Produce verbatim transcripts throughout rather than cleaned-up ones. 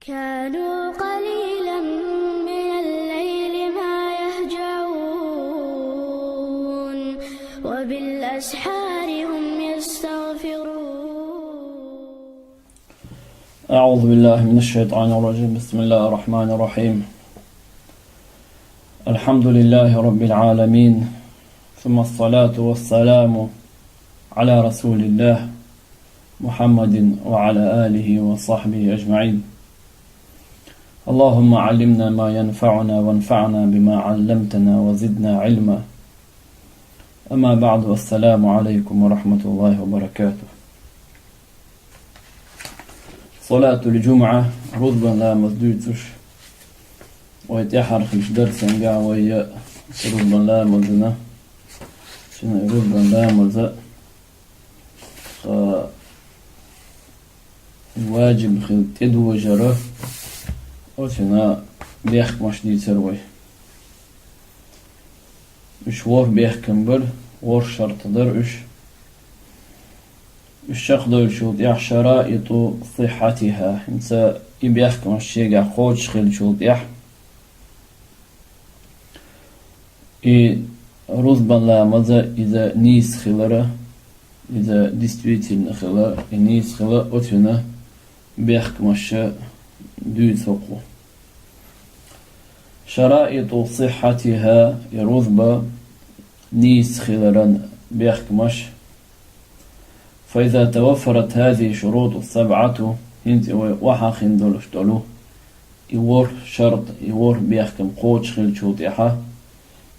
كانوا قليلا من الليل ما يهجعون، وبالأسحار هم يستغفرون. أعوذ بالله من الشيطان الرجيم. بسم الله الرحمن الرحيم. الحمد لله رب العالمين، ثم الصلاة والسلام على رسول الله محمد وعلى آله وصحبه أجمعين. اللهم علمنا ما ينفعنا وانفعنا بما علمتنا وزدنا علما. أما بعد، السلام عليكم ورحمة الله وبركاته. صلاة الجمعة, рузбан ламаз дуьйцуш. Вай тӀаьхьарчу дарсехь вай рузбан ламазна, шина рузбан ламаза, а, важиб хила тӀедожара, оцуьнан бехкамаш дийцира вай. Уьш ворхӀ бехкам бара, ворхӀ шарт дара уьш. Уьш чекхдевллачул тӀаьхьа шараиту сиххьатиха, хӀинца и бехкамаш шегахь кхочуш хиллачул тӀаьхьа, и рузбан ламаза иза нийса хилара, иза действительно хила, и нийса хила оцуьнан бехкамаш дуьйцу хӀокхо. Шараиту сиххьатиха, и рузба нийса хиларан бехкамаш. فإذا توفرت هذه الشروط السبعة, хӀинца вай охьахиъна долуш долу и ворхӀ шарт, и ворхӀ бехкам кхочуш хиллачул тӀаьхьа,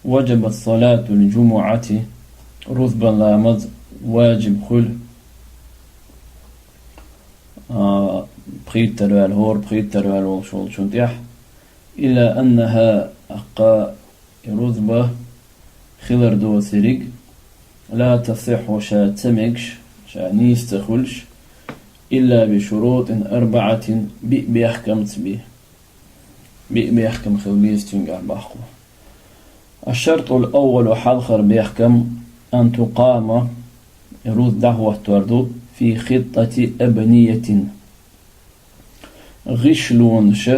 وجبت صلاة الجمعة, рузбан ламаз важиб хуьлу, а, пхийттара ваьлла, хӀора пхийттара ваьлла волуш волчун тӀехь. إلا أنها, аккха и рузба хилар доцург, لا تصح, ша ца мегаш, ша нийса ца хуьлуш, إلا بشروط أربعة, биъ бехкамца бен. Биъ бехкам хила беза цуьнгахь боху. الشرط الأول, хьалхара бехкам, أن تقام, рузба дӀахӀоттор ду, في خطة أبنية, гӀишлонаш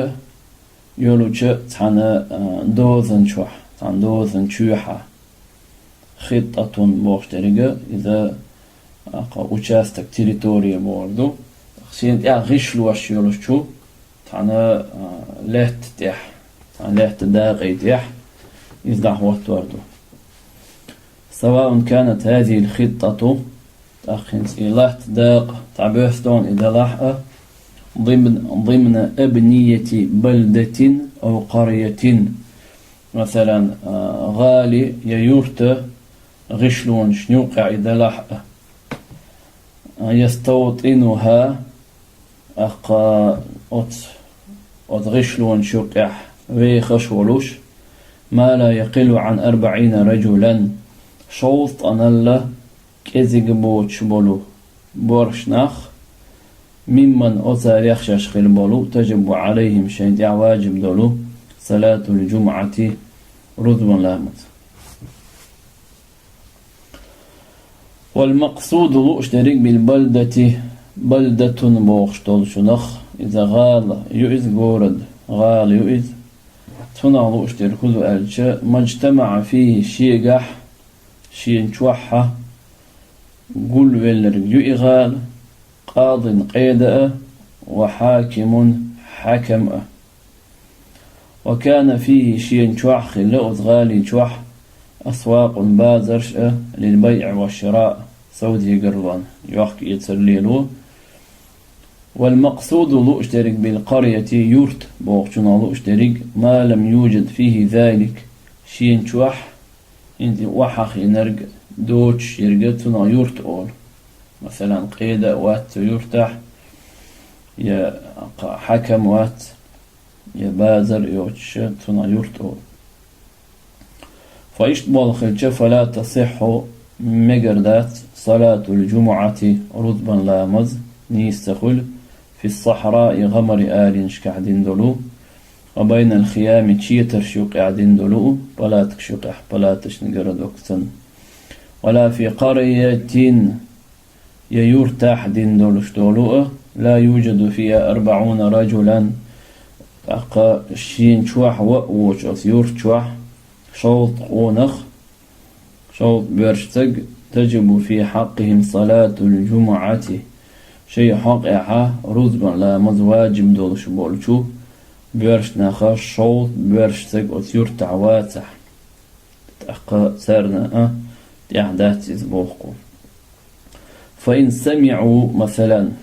йолчу цхьана, а, дозан чохь, цхьана дозан чоьхьа. Хитъатун бохуш дерг иза, а, кху участок, территория бохур ду. Шена тӀехь гӀишлош йолчу цхьана, а, лаьтта тӀехь, цхьана лаьтта дакъий тӀехь иза дӀахӀоттор ду. سواء كانت هذه الخطة, тӀаккха хӀинца и лаьтта дакъа цхьаберш ду и делахь а, ضمن، ضمن أبنية بلدة أو قرية, масалан, а, гӀала я юрт гӀишлонашна юккъехь и делахь а. يستوطنها, аккха оцу, оцу гӀишлонаш юккъехь вехаш волуш, ما لا يقل عن أربعين رجلا, шовзткъаналла кӀезиг боцуш болу боьрша нах, ممن, оцарех шаьш хилла болу, تجب عليهم, шайна тӀехь важиб долу, صلاة الجمعة, рузбан ламаз. والمقصود, лууш дерг, بالبلدة, балдатун бохуш долчунах, иза гӀала ю иза, город, гӀала ю иза. Цунах лууш дерг хӀун ду аьлча, ما اجتمع فيه, шегахь, шена чохь гулвелларг ю и гӀала, قاض, къеда а, وحاكم, хьаькам а. وكان فيه, шена чохь хилла оцу гӀали чохь, أسواق, базарш а, للبيع والشراء, совдегарлон, йохка-эцар лело. والمقصود, лууш дерг, بالقرية, юрт бохучунах лууш дерг, ما لم يوجد فيه ذلك, шена чохь хӀинца охьахиънарг доцуш ерг цунах юрт олу. Масалан, къеда а вац цу юртахь, я кху хьаькам вац, я базар а йоцуш, цунах юрт олу. Ткъа иштта болу хилча, فلا تصح, мегар дац, صلاة الجمعة, рузбан ламаз, нийса ца хуьлу, في الصحراء, гӀамари алинашкахь дина долу, وبين الخيام, четарш юккъехь дина долу, палаткаш юккъехь, палаташна городокца санна. ولا في قرية, я юртахь дина долуш долу а, لا يوجد فيها أربعون رجلا, ТӀаккха шен чохь ваъ воцуш оцу юрт чохь шовзткъа къонах, шовзткъа боьршцаг, تجب في حقهم صلاة الجمعة, шайн хьокъехь рузбан ламаз ваджиб долуш болчу боьршнаха шовзткъа боьршцаг оцу юртахь вацахь, тӀаккха царна а тӀехь дац иза боху. فإن سمعوا, масалан,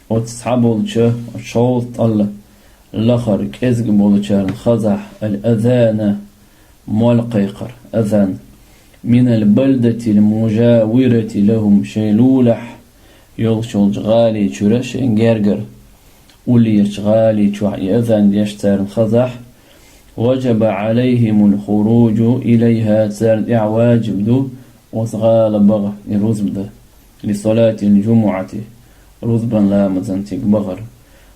оцу цхьаболчу шовзткъал лахара кӀезиг болчарна хазахь, الأذان, молла кхайкхар, азан, من البلدة المجاورة لهم, шайн лулахь йолуш йолчу гӀали чуьра, шайн гергара уллерчу гӀали чохь и азан деш царна хазахь, وجب عليهم الخروج إليها, царна тӀехь ваджиб ду оцу гӀала бахар, и рузба дан, لصلاة الجمعة, рузбан ламазан цига бахар.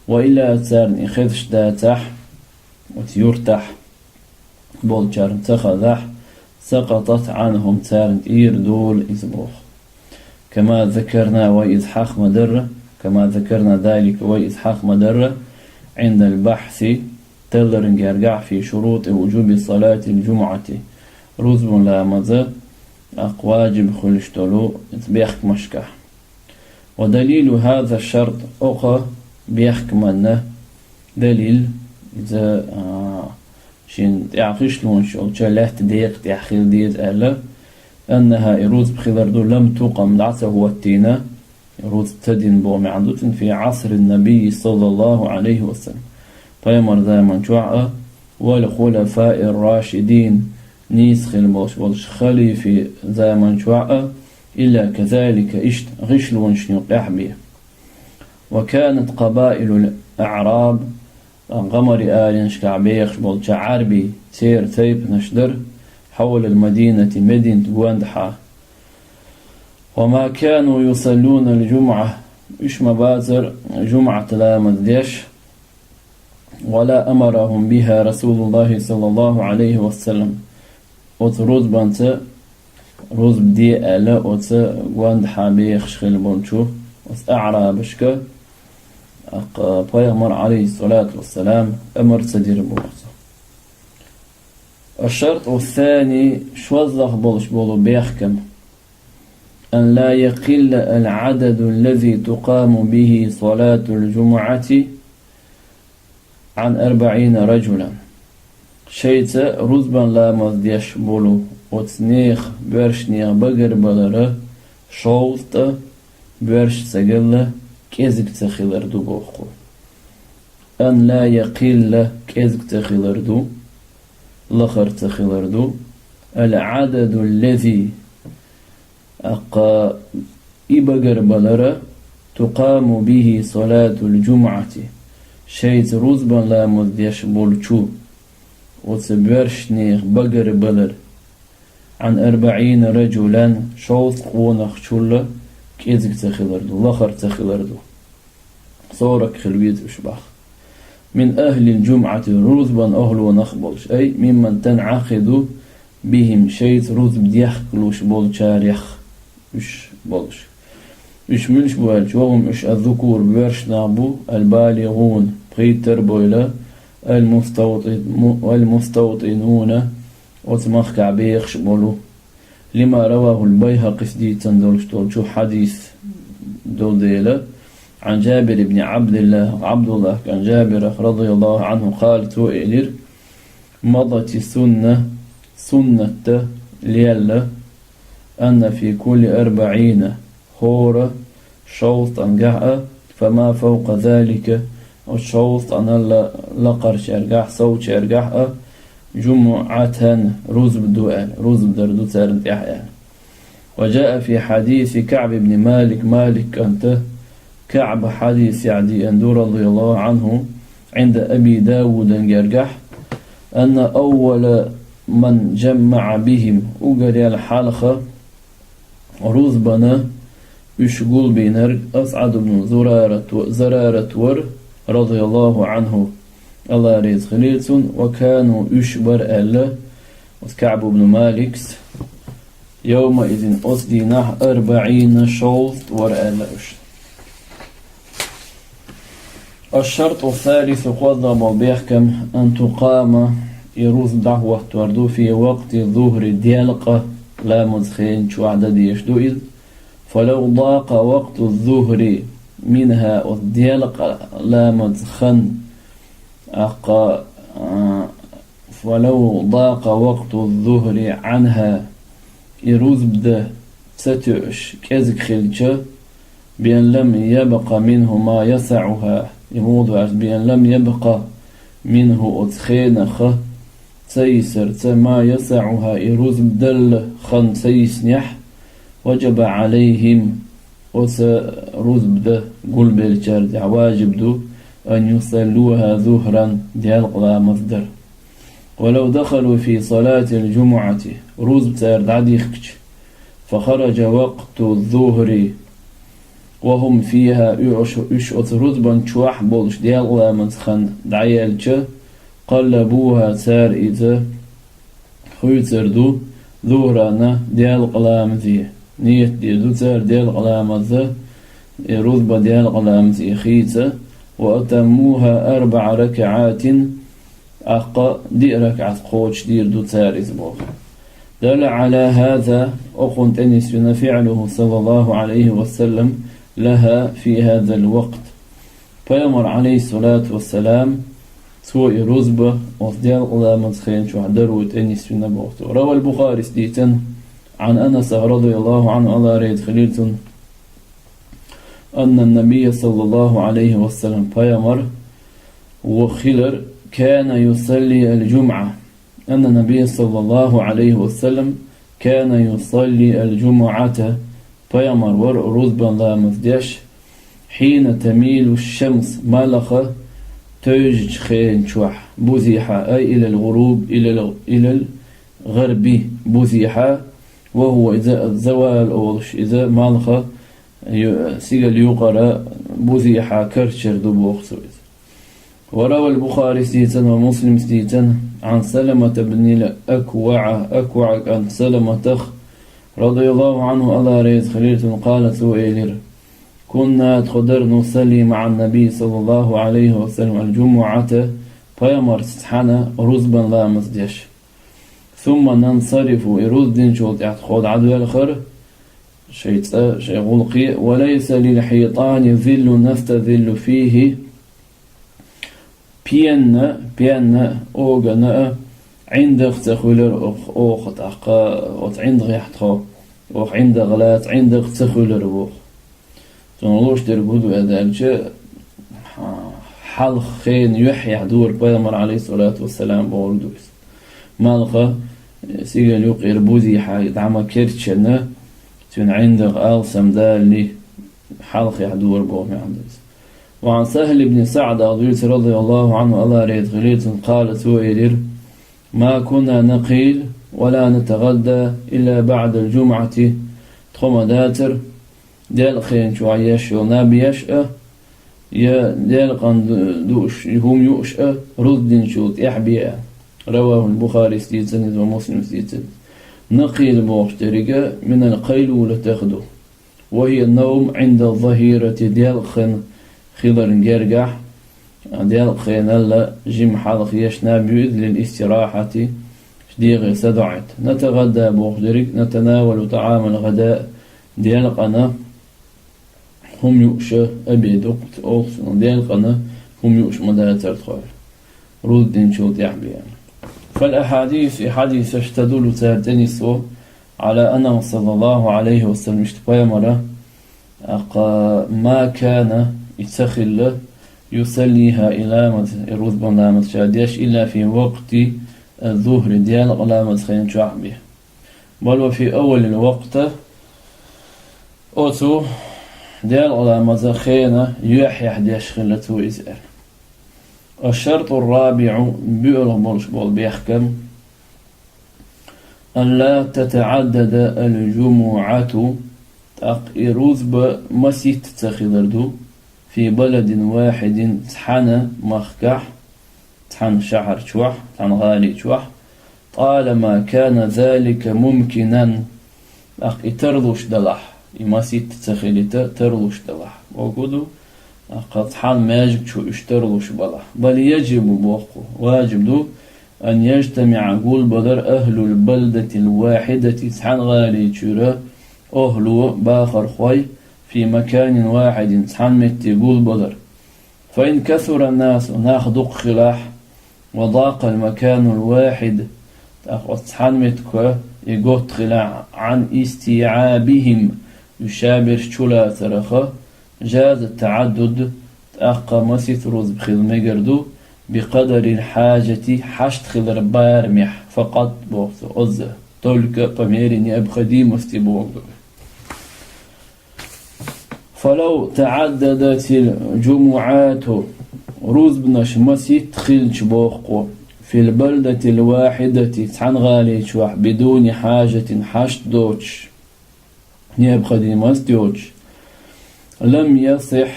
وإلا, царна и хезаш дацахь, оцу юртахь болчарна ца хазахь, سقطت عنهم, царна тӀера долу иза боху. كما ذكرنا, вай иза хьаха ма-дарра, كما ذكرنا ذلك, вай иза хьаха ма-дарра, عند البحث, талларан гергахь, في شروط وجوب صلاة الجمعة, рузбан ламаза, аккха, ваджиб хуьлуш долу иза бехкамашкахь. ودليل هذا الشرط, оха бехкаманна далил, иза, а, шен тӀехь гӀишлонаш йолчу лаьтта декъа тӀехь хила деза аьлла, أنها, и рузба хилар ду, لم تقم, дӀа ца хӀоттийна, рузба ца дина боху маьӀна ду цуьнан, في عصر النبي صلى الله عليه وسلم, пайхамар заман чохь а, والخلفاء الراشدين, нийса хилла болуш болчу халифийн заман чохь а, إلا كذلك, иштта гӀишлонашна юкъехь бен. وكانت قبائل الأعراب, гӀамарийн аланашкахь бехаш болчу Ӏаьрбийн, церан тайпанаш дара, حول المدينة, Мединат гондахьа. وما كانوا يصلون الجمعة, уьш ма бацара жумӀат ламаз деш, ولا أمرهم بها رسول الله صلى الله عليه وسلم, оцу рузбанца рузба де аьлла, оцу гондахьа бехаш хилла болчу оцу аӀрабашка, аккха, пайхамар, عليه الصلاة والسلام, амар ца дира боху цо. الشرط الثاني, шозлагӀа болуш болу бехкам, أن لا يقل العدد الذي تقام به صلاة الجمعة عن أربعين رجلا. Шайца рузбан ламаз деш болу оцу нехан, боьршнехан багарбалара шовзткъа боьршцагалла кӀезиг ца хилар ду боху. أن لا يقل, кӀезиг ца хилар ду, лахара ца хилар ду, العدد الذي, аккха, и багарбалара, تقام به صلاة الجمعة, шайца рузбан ламаз деш болчу оцу боьршнехан багарбалара, عن أربعين رجلا, шовзткъа къонахчул кӀезиг ца хилар ду, лахара ца хилар ду. Сорок хила веза уьш боху. من أهل الجمعة, рузбан охӀлонах болуш, أي ممن تنعقد بهم, шайца рузба дехкалуш болчарех уьш болуш. Уьш муьлш бу аьлча, وهم, уьш, الذكور, боьршнах бу, البالغون, пхийттара бойла, المستوطن-, المستوطنون, оцу махкахь бехаш болу. لما رواه البيهقي, дийцина долуш долчу хьадис долу дела, عن جابر بن عبد الله, Ӏабдуллах кӀант Жабирах, رضي الله عنه, قال, цо элира: مضت السنة, суннат дан лелла, أن في كل أربعين, хӀора шовзткъангахь а, فما فوق ذلك, оцу шовзткъанал лакхарчаьргахь, совцаьргахь а, جمعة, рузба ду аьлла, рузба дар ду царна тӀехь аьлла. وجاء في حديث كعب بن مالك, Малик кӀанта КаӀба хьадисехь деана ду, رضي الله عنه, عند أبي داود гергахь, أن أول من جمع بهم, уггаре хьалха рузбана уьш гулбийнарг АсӀад ибн Зурарат, Зарарат вара, رضي الله عنه, АллахӀ реза хилийла цунна, وكانوا, уьш бара аьлла, оцу КаӀб ибн Маликс, يومئذ, оцу дийнахь, أربعين, шовзткъа вара аьлла уьш. الشرط الثالث, кхозлагӀа бола бехкам, أن تقام, и рузба дӀахӀоттор ду, في وقت الظهر, делкъа ламаза хенан чохь дан дезаш ду иза. فلو ضاق وقت الظهر منها, оцу делкъа ламаза хан, аккха, а, فلو ضاق وقت الظهر عنها, и рузба дан ца тоьуш кӀезиг хилча, بأن لم يبق منه ما يسعها, и муха ду аьлча, بأن لم يبق منه, оцу хенах ца йисарца, ما يسعها, и рузба дан хан ца йиснехь, وجب عليهم, оцу рузба дан гулбеллачаьрга важиб ду, أن يصلوها ظهرا, делкъа ламаз дар. ولو دخلوا في صلاة الجمعة, рузба цара дӀадихкича, فخرج وقت الظهر وهم فيها, уьш, уьш оцу рузбан чохь болуш делкъа ламаза хан дӀаелча, قلبوها, цара иза хуьйцур ду, ظهرا, делкъа ламазе. Ниет дийр ду цара делкъа ламаза, и рузба делкъа ламазе хийца, وأتموها أربع ركعات, аккха диъ ракаӀат кхочушдийр ду цара иза боху. دل على هذا, окхунна тӀе нисвина, فعله صلى الله عليه وسلم لها في هذا الوقت. Пайхамар, Ӏалайхиссалату вассалам, цо и рузба оцу делкъа ламаза хенан чохь даро тӀе нисвина боху цо. روى البخاري, дийцина, عن أنس رضي الله عنه, АллахӀ реза хилийла цунна, أن النبي صلى الله عليه وسلم, пайхамар ву хилар, كان يصلي الجمعة, أن النبي صلى الله عليه وسلم كان يصلي الجمعة, пайхамар вара рузбан ламаз деш, حين تميل الشمس, малха тевжачу хенан чохь, бузехьа, أي إلى الغروب, إلى ال-, إلى الغرب, бузехьа, وهو, иза, الزوال олуш, иза малха ю-, сигала юкъара бузехьа карчор ду боху цо иза. وروى البخاري, дийцина, ва Муслима дийцина, عن سلمة بن الأكوع, АкваӀ кӀант Саламатах, رضي الله عنه, АллахӀ реза хилийла цунна, قال, цо элира: كنا, тхо дара, نصلي مع النبي صلى الله عليه وسلم الجمعة, пайхамарца цхьаьна рузбан ламаз деш. ثم ننصرف, и рузба динчул тӀаьхьа тхо дӀадоьлхура шайн цӀа, шайн гӀуллакхе, وليس للحيطان ظل نستظل فيه, пенна, пенна, огана а ӀиндагӀ ца хуьлура оха, оха тӀаккха, оцу ӀиндагӀехь тхо, оха ӀиндагӀ лаца, ӀиндагӀ ца хуьлура боху. Цунах луш дерг хӀун ду аьлча, хьалха хенан юьххьехь дора пайхамар, Ӏалайхиссалату вассалам, бохург ду иза. Малха, сигала юкъара бузехьа дӀа ма керчина, цуьнан ӀиндагӀ алсам далале, хьалхехь дора боху маьӀна ду иза. وعن سهل بن سعد, дуьйцу, رضي الله عنه, АллахӀ реза хилийла цунна, قال, цо элира: ما كنا نقيل ولا نتغدى إلا بعد الجمعة, тхо ма дацара делкъа хенан чохь еш йолу наб еш а, я делкъана ду-, дууш хӀума юуш а, рузба динчул тӀаьхьа бен а. رواه البخاري, дийцина иза, ва Муслима дийцина. نقيل бохуш дерг а من القيلولة ду. وهي النوم عند الظهيرة, делкъа хан хиларна гергахь, делкъа хенал жима хьалха еш наб ю иза, للاستراحة, дегӀе садоӀийта. نتغدى бохуш дерг نتناول طعام الغداء, делкъана хӀума юуш а, обед ду-кх цо олу, делкъана хӀума юуш ма дацара тхо, рузба динчул тӀаьхьа бен. فالأحاديث, и хьадисаш, تدل, цара тӀенисво, على أنه صلى الله عليه وسلم, иштта пайхамара, аккха, ما كان, и ца хилла, يصليها, и ламаз, и рузбан ламаз ша деш, إلا في وقت الظهر, делкъа ламаз хенан чохь бен. بل وفي أول الوقت, оцу делкъа ламаза хенан юьххьехь деш хилла цо иза аьлла. الشرط الرابع, боьалгӀа болуш болу бехкам, ألا تتعدد الجمعة, тӀаккха и рузба масийтта ца хилар ду, في بلد واحد, цхьана махкахь, цхьана шахьар чохь, цхьана гӀали чохь, طالما كان ذلك ممكنا, тӀаккха и тарлуш далахь, и масийтта ца хилийта тарлуш далахь. Бохург ду, Аккха цхьан маьждиг чу уьш тарлуш балахь. بل يجب, боху, важиб ду, أن يجتمع, гулбалар, أهل البلدة الواحدة, цхьан гӀали чуьра охӀло, бахархой, في مكان واحد, цхьан метте гулбалар. فإن كثر الناس, нах дукха хилахь, وضاق المكان الواحد, тӀаккха оцу цхьан меттига и готта хилахь, عن استيعابهم, уьш шаберш чулацарах, جاز التعدد, тӀаккха масийтта рузба хила мегар ду, بقدر الحاجة, хьашт хилар барамехь, فقط, боху цо, оццу, только по мере необходимости боху. فلو تعددت الجمعات, рузбанаш масийтта хилча, боху, في البلدة الواحدة, цхьан гӀали чохь, بدون حاجة, хьашт доцуш, необходимость йоцуш, لم يصح,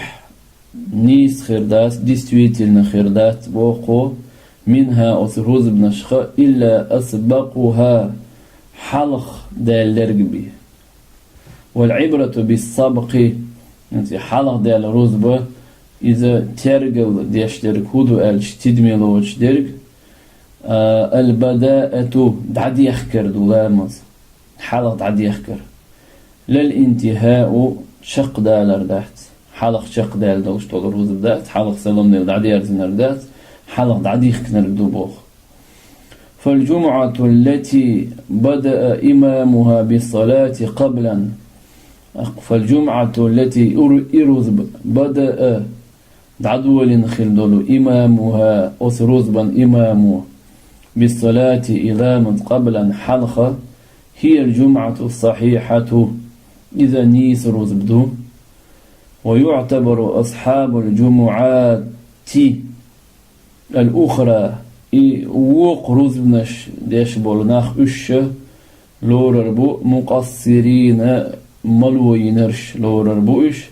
нийса хир дац, действительно хир дац, боху, منها, оцу рузбанашха, إلا أسبقها, хьалха даьлларг бен. والعبرة بالسبق, хӀинца и хьалха даьлла рузба, иза тергал деш дерг хӀун ду аьлча, тидаме лоцуш дерг, а, البداءة, дӀадехкар ду ламаз. Хьалха дӀадехкар. لا الانتهاء, чекхдалар дац. Хьалха чекхдаьлла долуш долу рузба дац, хьалха салам делла дӀадерзинарг дац, хьалха дӀадихкинарг ду боху. فالجمعة التي بدأ إمامها بالصلاة قبلا, فالجمعة التي, и рузба, بدأ, дӀадолийна хила долу, إمامها, оцу рузбан имамо, بالصلاة, и ламаз, قبلا, хьалха, هي الجمعة الصحيحة, иза нийса рузба ду. ويعتبر أصحاب الجمعات الأخرى, и вукху рузбанаш деш болу нах, уьш лорар бу, مقصرين, мало йинарш лорар бу уьш,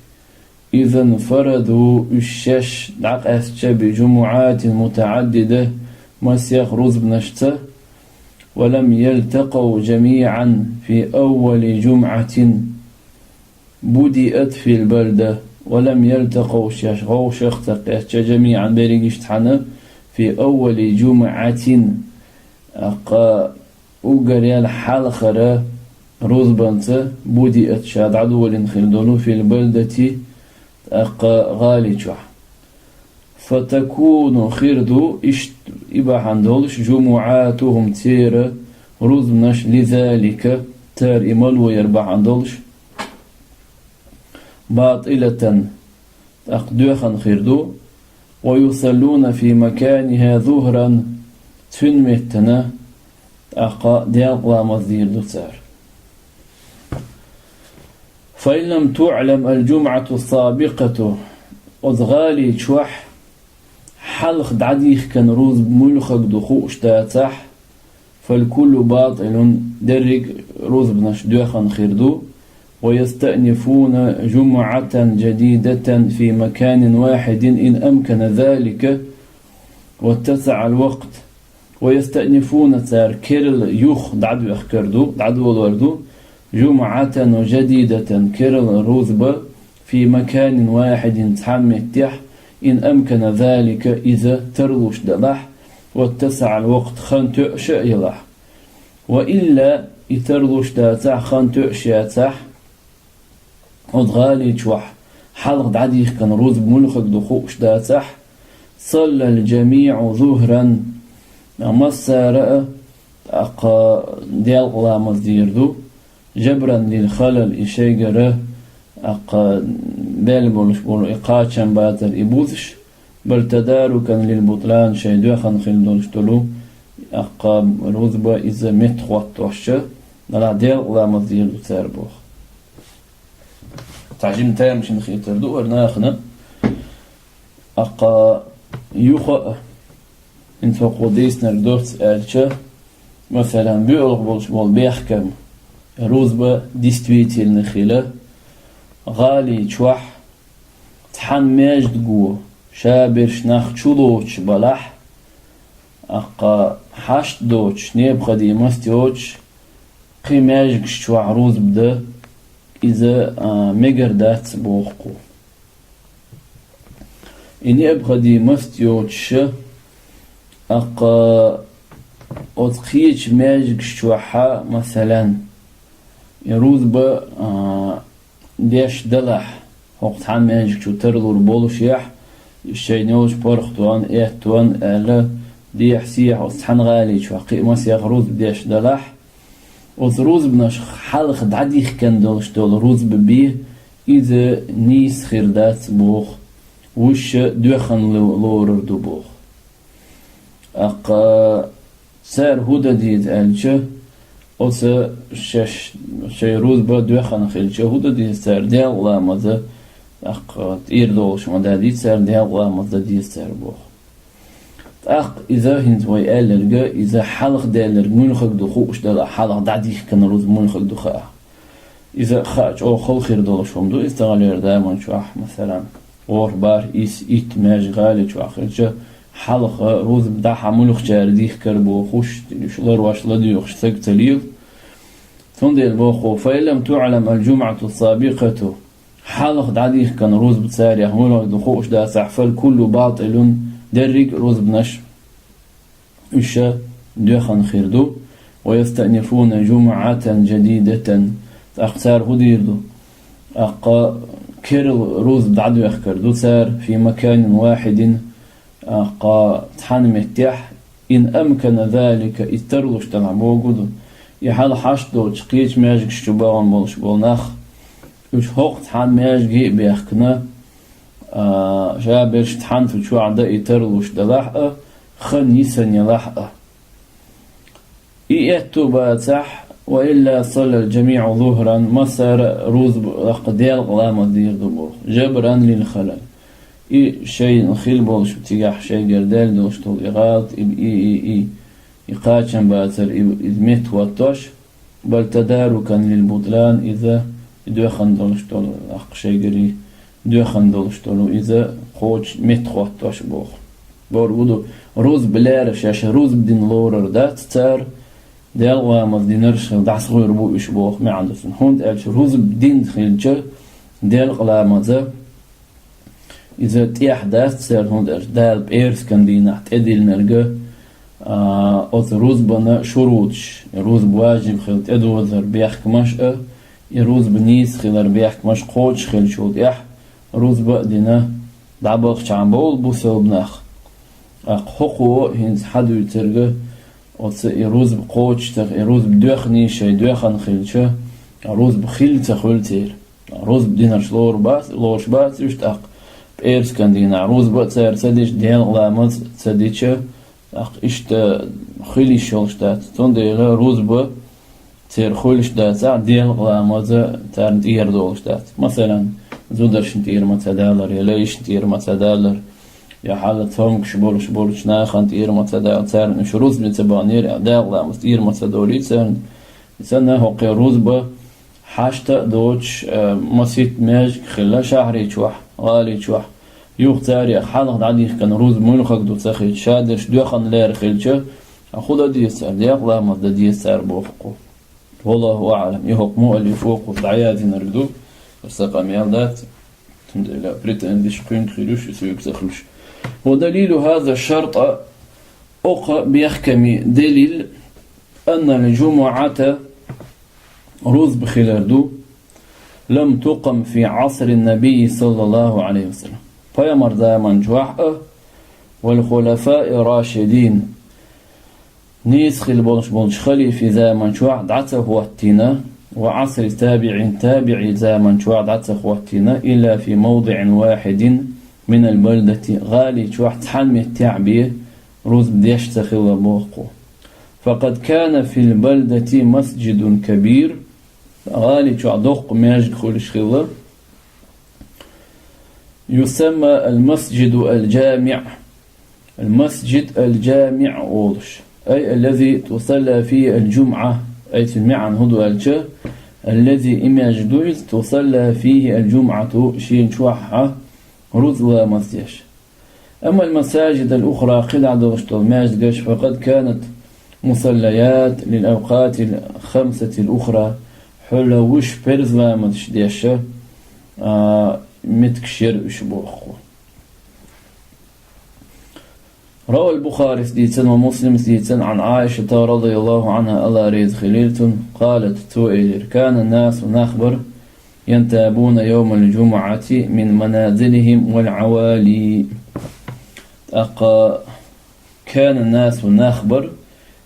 إذا انفردوا, уьш шаьш дӀакъаьстича, بجمعات متعددة, масех рузбанашца, ولم يلتقوا جميعا في أول جمعة بدأت في البلدة، ولم يلتقوا, шаьш вовшах ца кхаьчча, جميعا, берригаш цхьаьна, في أول جمعة, аккха уггар яьлла хьалхара рузбанца, بدأت, ша дӀадолийна хила долу, في البلدة, тӀаккха гӀали чохь. فتكون, хир ду, иштта и бахьана долуш, جمعاتهم, церан рузбанаш, لذلك, цара и мало яр бахьана долуш, باطلة, тӀаккха доьхна хир ду, ويصلون في مكانها ظهرا, цуьнан меттана тӀаккха делкъа ламаз дийр ду цара. فإن لم تعلم الجمعة السابقة, оцу гӀали чохь хьалха дӀадихкина рузба муьлхарг ду хууш дацахь, فالكل باطل, дерриг рузбанаш доьхна хир ду, ويستأنفون جمعة جديدة في مكان واحد إن أمكن ذلك واتسع الوقت. ويستأنفون, цара керла юха дӀадоьхкар ду, дӀадолор ду, جمعة جديدة, керла рузба, في مكان واحد, цхьана меттехь, إن أمكن ذلك, иза тарлуш далахь, واتسع الوقت, хан тоьуш а елахь. وإلا, и тарлуш дацахь, хан тоьуш яцахь, оцу гӀали чохь хьалха дӀадихкина рузба муьлхарг ду хууш дацахь, صلى الجميع ظهرا, массара а тӀаккха делкъа ламаз дийр ду, جبرا للخلل, и шайгара тӀаккха баьлла болуш болу и кхачам бацар и бузуш, بل تداركا للبطلان, шайн доьхна хила долуш долу тӀаккха рузба иза меттахӀоттош, делахь делкъа ламаз дийр ду цара боху. Цхьа жима тамашийна хетар ду хӀара нахана. ТӀаккха юха а, хӀинца хӀокхо дийцинарг доцца аьлча, масалан, буьйлахь болуш болу бехкам, рузба действительно хила, гӀали чохь цхьана маьждиго шаберш нах чулоцуш балахь, тӀаккха хьашт доцуш, необходимость йоцуш, кхин маьждигаш чохь рузба дан, иза, а, мегар дац боху кхо. И необходимость йоцуш, тӀаккха оцу кхечу маьждигаш чохь, масалан, и рузба, а, деш далахь, хӀокху цхьана маьждиг чу тарлур болушехь, шайна йолчу паргӀатонна, эттонна аьлла, дехьа-сехьа оцу цхьана гӀали чохь кхин а масех рузба деш далахь, оцу рузбанаш хьалха дӀадихкина долуш долу рузба бен, иза нийса хир дац боху, уьш доьхна ло-, лорур ду боху. ТӀаккха цара хӀун дан деза аьлча, оцу шаьш, шайн рузба доьхна хилча, хӀун дан деза цара? Делкъа ламаза, тӀаккха тӀера долуш ма дан деза цара, делкъа ламаза дан деза цара боху. ТӀаккха иза хӀинца вай аьлларг, иза хьалха даьлларг муьлхарг ду хууш далахь, хьалха дӀадихкина рузба муьлхарг ду хаа. Иза хаа чӀогӀа хала хир долуш хӀума ду, иза таханлера заман чохь, масалан, ворхӀ, бархӀ, исс, итт маьждиг гӀали чохь хилча, хьалха рузба дӀа хьан муьлххачара дихкар бохуш, уьш ларош ладоьгӀуш стаг ца лела. Цундела боху: «فإن لم تعلم الجمعة السابقة», хьалха дӀадихкина рузба царех муьлхарг ду хууш дацахь, «فالكل باطل», дерриг а рузбанаш уьш доьхна хир ду, «ويستأنفون جمعة جديدة», тӀаккха цара хӀун дийр ду? ТӀаккха керла рузба дӀадоьхкар ду цара, «في مكان واحد», тӀаккха цхьана меттехь, «إن أمكن ذلك», и тарлуш далахь боху ду. И хьал хьашт доцуш кхечу маьждигаш чу бахана болуш болу нах, уьш хӀокху цхьана маьждиге а бехкина, а, ша берш цхьаьна цу чохь дан и тарлуш далахь а, хан йисан ялахь а. И аьтту бацахь, «وإلا صلى الجميع ظهرا», массара а рузба, тӀаккха делкъа ламаз дийр ду боху, «جبرا للخلل». И шайна хилла болуш, цигахь шайгара даьлла долуш долу и гӀалат, и, и, и, и, и кхачам бацар, и, иза меттахӀоттош, «بل تداركا للبطلان», иза доьхна долуш долу, тӀаккха шайгара доьхна долуш долу, иза кхочуш меттахӀоттош боху. Бохург ду, рузба лерина шаьш рузба дина лорур дац цара, делкъа ламаз динарш хилла дӀасагӀур бу уьш боху маьӀна ду цуьнан. ХӀунда аьлча рузба дина хилча, делкъа ламаза иза тӀехь дац цара, хӀунда аьлча Дала пӀераскан дийнахь тӀедиллинарг, а, оцу рузбана шуруташ, рузба важиб хилла тӀедозар бехкамаш а, и рузба нийса хилар бехкамаш кхочуш хилчул тӀехь, рузба а дина, дӀабахчахьана бовла бусалба нах. ТӀаккха хӀокхо хӀинца хьадуьйцург, оцу и рузба кхочуш ца, и рузба доьхний шайн доьхна хилча, рузба хилла ца хуьлу церан. Рузба динарш лоруш бац, лоруш бац уьш тӀаккха. ПӀераскан дийнахь рузба а цара ца дича, делкъа ламаз а ца дича, тӀаккха иштта хуьлуш йолуш дац. Цундела рузба церан хуьлуш дацахь, делкъа ламаз а царна тӀера долуш дац. Масалан, зударшна тӀера ма ца далар, я лайшна тӀера ма ца далар, я хьала цомгуш болуш болчу нахана тӀера ма ца далар, царна уьш рузбане ца баханера, делкъа ламаз тӀера ма ца долий царна. Санна хӀокхе рузба хьашта а доцуш, э, масийтта маьждиг хилла шахьри чохь, гӀали чохь. Юха царех хьалха дӀадихкина рузба муьлхарг ду ца хилча, ша дерш доьхна лерина хилча, а хӀун дан деза цара, делкъа ламаз дан деза цара боху кху. Валлаху аӀлам, и хӀокху муаллифо кху дӀаяздинарг ду, аса къамел дац, цундела претензиш кхуьнга хир ю, и соьга ца хуьлуш. Ва далилу хӀаза шартӀа, окху бехкаман далил, аннал жумуӀата, рузба хилар ду, лам тукъам фи Ӏасрин набий саллаллаху Ӏалайхи ва саллам, пайхамар заман чохь а, вал хулафаи рашидин, нийса хилла болуш болчу халифийн заман чохь дӀа ца хӀоттийна, ва Ӏасри табиӀин, табиӀийн заман чохь дӀа ца хӀоттийна, илла фи мавдиӀин вахидин минал балдати, гӀали чохь цхьана меттехь бен рузба деш ца хилла боху кху. Факъад кана фил балдати масджидун кабир, гӀали чохь доккха маьждиг хуьлуш хилла, юсамма ал-масджиду ал-джамиӀ, ал-масджид ал-джамиӀ олуш, ай аллази тусалла фихи ал-джумӀа, ай цуьнан маьӀна хӀун ду аьлча, аллази, и маьждиг ду иза, тусалла фихи ал-джумӀату, шена чохь а рузба ламаз деш. Амма ал-масаджид ал-ухра, кхидӀа долуш долу маьждигаш, факъад канат мусаллаят лил авкъатил хамсатил ухра, хьуьлла вуьш парз ламазаш деш, а, меттигаш яра уьш боху кху. روى البخاري дийцина ва Муслима дийцина عن عائشة رضي الله عنها, Аллах реза хилийла цунна, قالت, цо элира: كان الناس, нах бара, ينتابون يوم الجمعة من منازلهم والعوالي. ТӀаккха كان الناس, нах бара,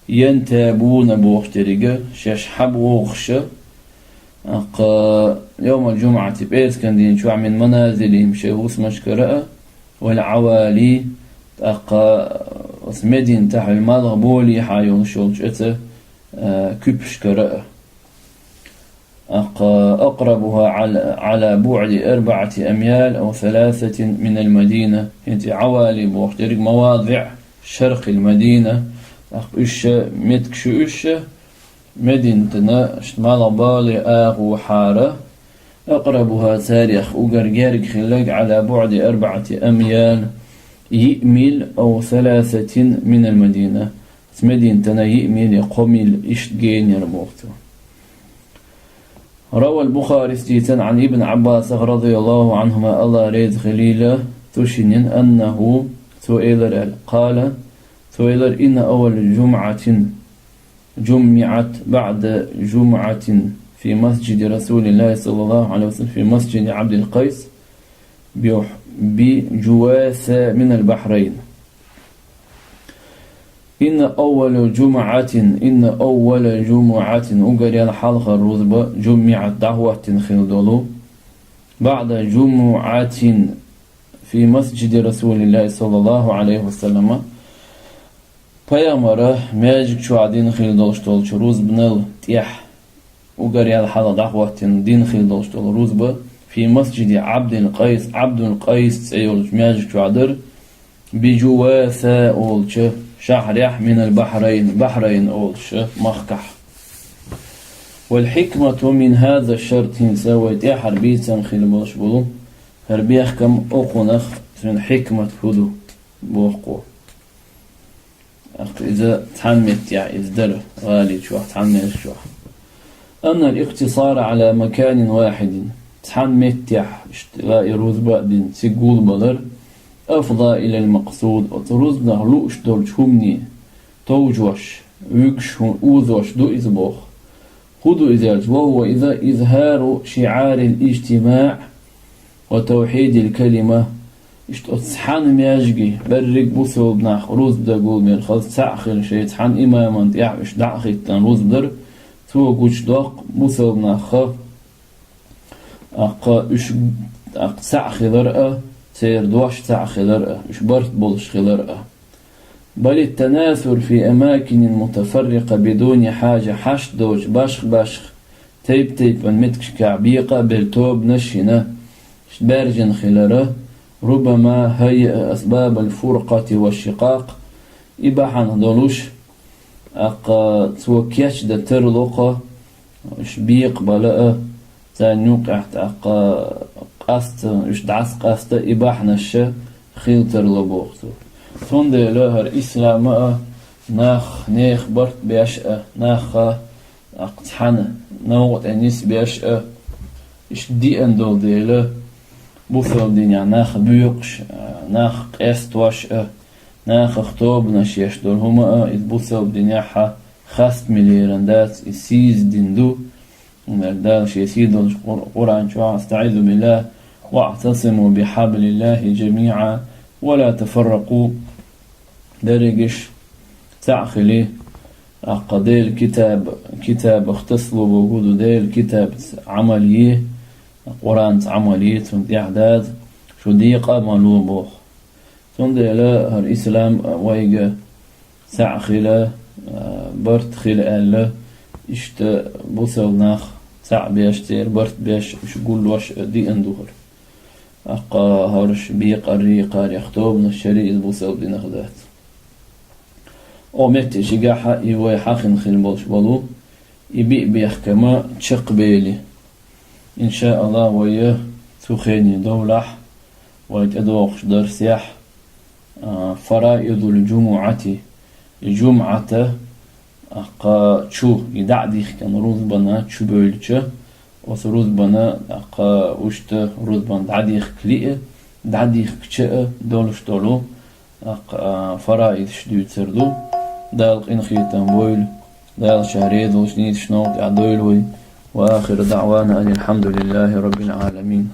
ينتابون бохуш деррига, шаьш хьабогӀуш, тӀаккха يوم الجمعة, пӀераскан дийнахь, من منازلهم, шайн хӀусамашкара а, والعوالي, тӀаккха оцу Мединатехь, малхболехьа йолуш йолчу оцу, а, куьпашкара а. ТӀаккха أقربها على, على بعد أربعة أميال أو ثلاثة من المدينة. ХӀинца и Ӏавали бохуш дерг مواضع شرق المدينة. ТӀаккха уьш, меттигаш ю уьш, Мединатана, шт малхбале агӀо хьара. أقربها, царех уггар герга хилларг على بعد أربعة أميال, йиъ мил, أو ثلاثة من المدينة. Мединатана йиъ мил я кхо мил иштта генера боху цо. روى البخاري дийцина عن ابن عباس رضي الله عنهما, Аллах реза хилийла цу шинна, أنه, цо элира аьлла, قال, цо элира: إن أول جمعة جمعت بعد جمعة في مسجد رسول الله صلى الله عليه وسلم في مسجد عبد القيس بح-, بجواثة من البحرين. إن أول جمعة, إن أول جمعة, уггар ял хьалхара рузба, جمعت, дӀахӀоттина хилла долу, بعد جمعة في مسجد رسول الله صلى الله عليه وسلم, пайхамара маьждиг чохь дина хилла долуш долчу рузбанал тӀехь, уггар ял хьалха дӀахӀоттина дина хилла долуш долу рузба, في مسجد عبد القيس, Ӏабдул-Къайс цӀе йолчу маьждиг чохь дара, بجواثة олучу шахьрехь, من البحرين, Бахьрайн олучу махкахь. والحكمة من هذا الشرط, хӀинца вай тӀаьххьара бийцам хилла болуш болу, хӀара бехкам, окхунах цуьнан хьикмат хӀун ду, боху кхо. ТӀаккха иза цхьана меттехь иза дара, гӀали чохь, цхьана меттехь чохь. أن الاقتصار على مكان واحد, цхьана меттехь, иштта, и рузба а дина, цига гулбалар, أفضى إلى المقصود, оцу рузбанах лууш долчу хӀумане товжош, вуьгуш хӀу-, узош ду иза боху. ХӀун ду иза аьлча, وهو إذا إظهار شعار الاجتماع وتوحيد الكلمة. Иштта оцу цхьана маьждиге берриг бусалба нах рузба дан гулбелла, хаза цхьаъ хилла, шайн цхьана имаман тӀехь уьш дӀа а хӀиттина рузба дара, цо гучудоккху бусалба нахах, тӀаккха уьш, тӀаккха цхьаъ хилар а, церан дош цхьаъ хилар а, уьш барт болуш хилар а. بل التناثر في أماكن متفرقة بدون حاجة, хьашт доцуш башха-башха, тайп-тайпана меттигашкахь бекъа а белла тобанаш а йина, баьржина хилар а, ربما هيأ أسباب الفرقة والشقاق, и бахьана долуш, тӀаккха цо кечдан тарло кхо, уьш бекъабала а, царна юкъехь тӀаккха къаста, уьш дӀасакъаста и бахьанаш хила тарло боху цо. Цундела хӀара ислам а, нах, нехан барт беш а, нах а, тӀаккха цхьана новкъа тӀе нисбеш а, иштта диъна долу дела, бусалба динехь нах боькъуш а, нах къестош а, нахах тобанаш еш долу хӀума а, иза бусалба динехь хастамилеран дац, иза сийсаза дин ду. Амма Дала шен сий долчу Къур-, Къуръан чохь, أستعيذ بالله, واعتصموا بحبل الله جميعا ولا تفرقوا. Дерригаш цхьаъ хили, тӀаккха Делан китаб-, китабах тасалу боху ду, Делан китабца Ӏамал е, Къуръанца Ӏамал е, цунна тӀаьхьа даза, шу декъа а ма ло боху. Цундела хӀара ислам а вайга цхьаъ хила, а, барт хила аьлла, иштта бусалба нах цхьаъ беш, церан барт беш, уьш гуллош а диъна ду хӀара. ТӀаккха хӀорш бекъарий, кхарех тобанаш шариъ иза бусалба динах дац. О метте шигахьа и вай хьахина хила болуш болу, и биъ бехкама чекхбели. Иншааллах, вай цу хене довлахь, вай тӀедогӀуш дарсехь, а, фараидул джумуати, и джумъата, а, кха чу, и дӀа а дихкина рузбана чу бевлча, оцу рузбана, а, кха уьшта рузбан дӀадихка лиъа, дӀадихкача а долуш долу, ТӀаккха, а, фараидаш дуьйцур ду. Дала къинхетам бойла. Дала Ша реза волчу нийсачу новкъа тӀехь дойла вай. وآخر دعوانا أن الحمد لله رب العالمين.